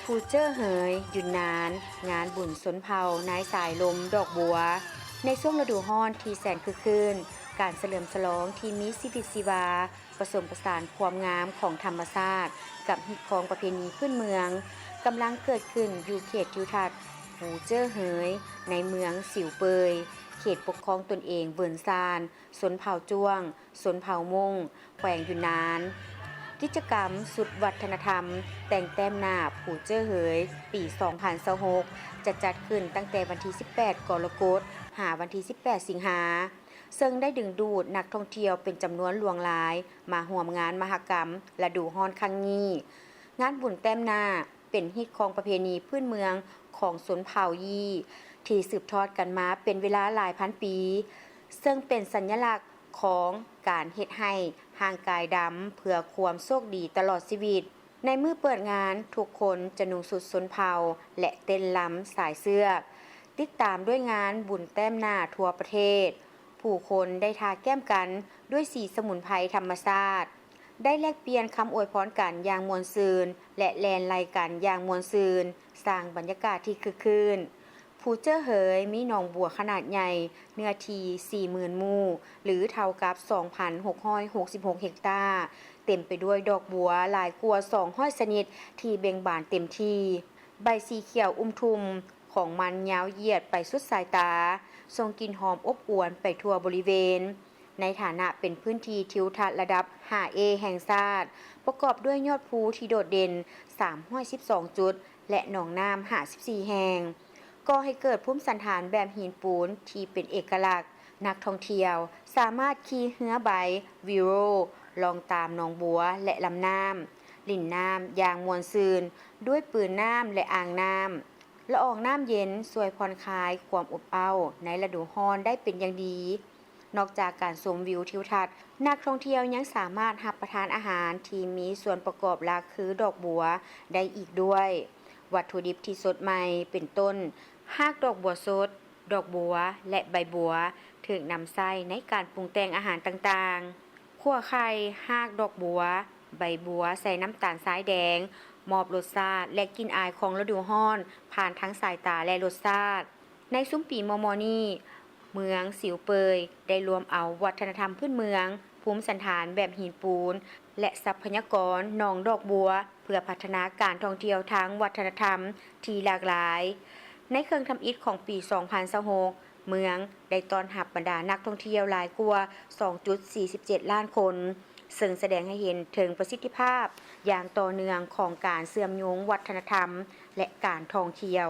ພູເຈີເຫີຍ ຢຸນນານ, ງານບຸນຊົນເຜົ່ານາຍສາຍລົມດອກບົວ ໃນຊ່ວງລະດູຮ້ອນທີ່ແສນຄຶກຄື້ນ, ການສະເຫຼີມສະຫຼອງທີ່ມີຊີວິດຊີວາ, ປະສົມປະສານຄວາມງາມຂອງທຳມະຊາດກັບຮີດຄອງປະເພນີພື້ນເມືອງ ກຳລັງເກີດຂຶ້ນຢູ່ເຂດທິວທັດພູເຈີເຫີຍ ໃນເມືອງສິວເປີຍ, ເຂດປົກຄອງຕົນເອງເວີນຊານ, ຊົນເຜົ່າຈ້ວງ, ຊົນເຜົ່າມົ້ງ, ແຂວງຢຸນນານ. ກິດຈະກຳຊຸດວັດທະນະທຳແຕ່ງແຕ້ມໜ້າພູເຈີເຫີຍ ປີສອງພັນຊາວຫົກ ຈະຈັດຂຶ້ນຕັ້ງແຕ່ວັນທີສິບແປດ ກໍລະກົດ ຫາວັນທີສິບແປດ ສິງຫາ, ເຊິ່ງໄດ້ດຶງດູດນັກທ່ອງທ່ຽວເປັນຈຳນວນຫຼວງຫຼາຍມາຮ່ວມງານມະຫະກຳລະດູຮ້ອນຄັ້ງນີ້. ງານບຸນແຕ້ມໜ້າ ເປັນຮີດຄອງປະເພນີພື້ນເມືອງຂອງຊົນເຜົ່າຢີ້ ທີ່ສືບທອດກັນມາເປັນເວລາຫຼາຍພັນປີ, ເຊິ່ງເປັນສັນຍະລັກຂອງການເຮັດໃຫ້ຮ່າງກາຍດຳເພື່ອຄວາມໂຊກດີຕະຫຼອດຊີວິດ. ໃນມື້ເປີດງານ, ທຸກຄົນຈະນຸ່ງຊຸດຊົນເຜົ່າ ແລະ ເຕັ້ນລຳສາຍເຊືອກ, ຕິດຕາມດ້ວຍງານບຸນແຕ້ມໜ້າທົ່ວປະເທດ. ຜູ້ຄົນໄດ້ທາແກ້ມກັນດ້ວຍສີສະໝຸນໄພທຳມະຊາດ, ໄດ້ແລກປ່ຽນຄຳອວຍພອນກັນຢ່າງມ່ວນຊື່ນ ແລະ ແລ່ນໄລ່ກັນຢ່າງມ່ວນຊື່ນ, ສ້າງບັນຍາກາດທີ່ຄຶກຄື້ນ. ພູເຈີເຫີຍມີໜອງບົວຂະໜາດໃຫຍ່, ເນື້ອທີ່ສີ່ໝື່ນໝູ່ ຫຼື ເທົ່າກັບສອງພັນຫົກຮ້ອຍຫົກສິບຫົກເຮັກຕາ, ເຕັມໄປດ້ວຍດອກບົວຫຼາຍກວ່າສອງຮ້ອຍຊະນິດທີ່ເບັ່ງບານເຕັມທີ່. ໃບສີຂຽວອຸ່ມທຸ່ມຂອງມັນຍາວຢຽດໄປສຸດສາຍຕາ, ສົ່ງກິ່ນຫອມອົບອວນໄປທົ່ວບໍລິເວນ. ໃນຖານະເປັນພື້ນທີ່ທິວທັດລະດັບຫ້າເອ ແຫ່ງຊາດ, ປະກອບດ້ວຍຍອດພູທີ່ໂດດເດັ່ນສາມຮ້ອຍສິບສອງຈຸດ ແລະ ໜອງນ້ຳຫ້າສິບສີ່ແຫ່ງ, ກໍ່ໃຫ້ເກີດພູມສັນຖານແບບຫີນປູນທີ່ເປັນເອກະລັກ. ນັກທ່ອງທ່ຽວສາມາດຂີ່ເຮືອໃບ ວີໂຣ ລ່ອງຕາມໜອງບົວ ແລະ ລຳນ້ຳ, ຫຼິ້ນນ້ຳຢ່າງມ່ວນຊື່ນດ້ວຍປືນນ້ຳ ແລະ ອ່າງນ້ຳ. ລະອອງນ້ຳເຢັນຊ່ວຍຜ່ອນຄາຍຄວາມອົບເອົ້າໃນລະດູຮ້ອນໄດ້ເປັນຢ່າງດີ. ນອກຈາກການຊົມວິວທິວທັດ, ນັກທ່ອງທ່ຽວຍັງສາມາດຮັບປະທານອາຫານທີ່ມີສ່ວນປະກອບຫຼັກຄືດອກບົວໄດ້ອີກດ້ວຍ. ວັດຖຸດິບທີ່ສົດໃໝ່ ເປັນຕົ້ນ ຮາກດອກບົວສົດ, ດອກບົວ ແລະ ໃບບົວ ຖືກນຳໃຊ້ໃນການປຸງແຕ່ງອາຫານຕ່າງໆ. ຂົ້ວໄຂ່, ຮາກດອກບົວ, ໃບບົວໃສ່ນ້ຳຕານຊາຍແດງ, ມອບລົດຊາດ ແລະ ກິ່ນອາຍຂອງລະດູຮ້ອນ ຜ່ານທາງສາຍຕາ ແລະ ລົດຊາດ. ໃນຊຸມປີມໍ່ໆນີ້, ເມືອງສິວເປີຍໄດ້ລວມເອົາວັດທະນະທຳພື້ນເມືອງ, ພູມສັນຖານແບບຫີນປູນ ແລະ ຊັບພະຍາກອນໜອງດອກບົວ ເພື່ອພັດທະນາການທ່ອງທ່ຽວທາງວັດທະນະທຳທີ່ຫຼາກຫຼາຍ. ໃນເຄິ່ງທຳອິດຂອງປີສອງພັນຊາວຫົກ, ເມືອງໄດ້ຕ້ອນຮັບບັນດານັກທ່ອງທ່ຽວຫຼາຍກວ່າສອງຈຸດສີ່ສິບເຈັດລ້ານຄົນ, ເຊິ່ງສະແດງໃຫ້ເຫັນເຖິງປະສິດທິພາບຢ່າງຕໍ່ເນື່ອງຂອງການເຊື່ອມໂຍງວັດທະນະທຳ ແລະ ການທ່ອງທ່ຽວ.